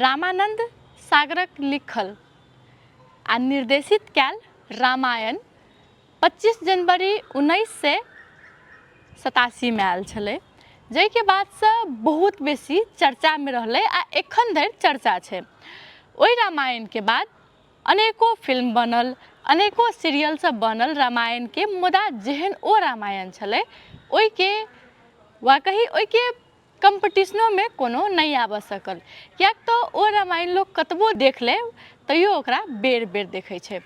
रामानन्द सागरक लिखल आ निर्देशित कयल रामायण 25 जनवरी 1987मे आयल छलै, जाहिके बादसँ बहुत बेसी चर्चामे रहलै आ एखन धरि चर्चा छै। ओहि रामायणके बाद अनेको फिल्म बनल, अनेको सीरियल सब बनल रामायणके, मुदा जेहन ओ रामायण छलै ओहिके वा कही ओहिके कम्पटिशनोमे कोनो नहि आबऽ सकल, किएक तऽ ओ रामायण लोक कतबो देख लै तैयो ओकरा बेर बेर देखै छै।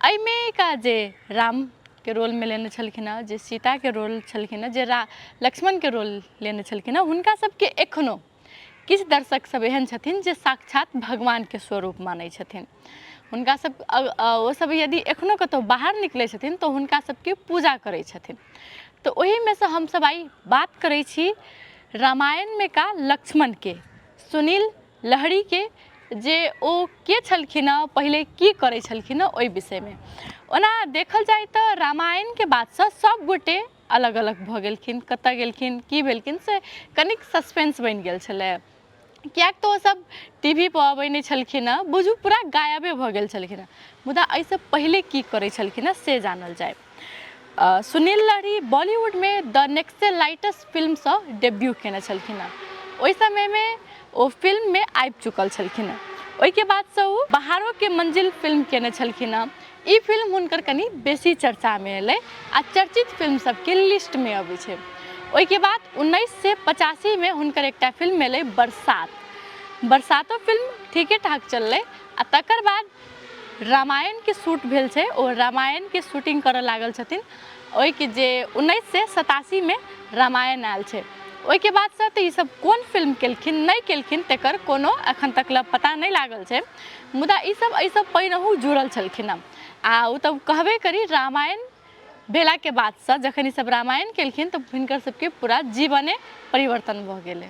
एहिमे का जे रामके रोलमे लेने छलखिन हँ, जे सीताके रोल छलखिन हँ, जे लक्ष्मणके रोल लेने छलखिन हँ, हुनका सबके एखनो किछु दर्शक सब एहन छथिन जे साक्षात भगवानके स्वरूप मानै छथिन। हुनका सब ओ सब यदि एखनो कतहु बाहर निकलै छथिन तऽ हुनका सबके पूजा करै छथिन। तऽ ओहिमे सँ हमसब आइ बात करै छी रामायणमे का लक्ष्मणके, सुनील लहरीके, जे ओ के छलखिन हँ, पहिले की करै छलखिन हँ, ओहि विषयमे। ओना देखल जाय तऽ रामायणके बादसँ सब गोटे अलग अलग भऽ गेलखिन, कतऽ गेलखिन, की भेलखिन, से कनिक सस्पेंस बनि गेल छलै, किएक तऽ ओसभ टी वी पर अबै नहि छलखिन हँ, बुझू पूरा गायबे भऽ गेल छलखिन हँ। मुदा एहिसँ पहिले की करै छलखिन हँ से जानल जाय। सुनील लहरी बॉलीवुडमे द नेक्सेलाइटस फिल्मसँ डेब्यू केने छलखिन हँ। ओहि समयमे ओ फिल्ममे आबि चुकल छलखिन हँ। ओहिके बादसँ ओ बहारोके मंजिल फिल्म केने छलखिन हँ। ई फिल्म हुनकर कनि बेसी चर्चामे एलै आ चर्चित फिल्म सबके लिस्टमे अबै छै। ओहिके बाद 1985मे हुनकर एकटा फिल्म एलै बरसात। बरसातो फिल्म ठीके ठाक चललै आ तकर बाद रामायणके शूट भेल छै, ओ रामायणके शूटिंग करऽ लागल छथिन। ओहिके जे 1987मे रामायण आयल छै, ओहिके बादसँ तऽ ईसब कोन फिल्म केलखिन नहि केलखिन तकर कोनो एखन तक लए पता नहि लागल छै, मुदा ईसब एहिसँ पहिनहु जुड़ल छलखिन हँ। आ ओ तऽ कहबे करी, रामायण भेलाके बादसँ जखन ईसब रामायण केलखिन तऽ हिनकर सबके पूरा जीवने परिवर्तन भऽ गेलै।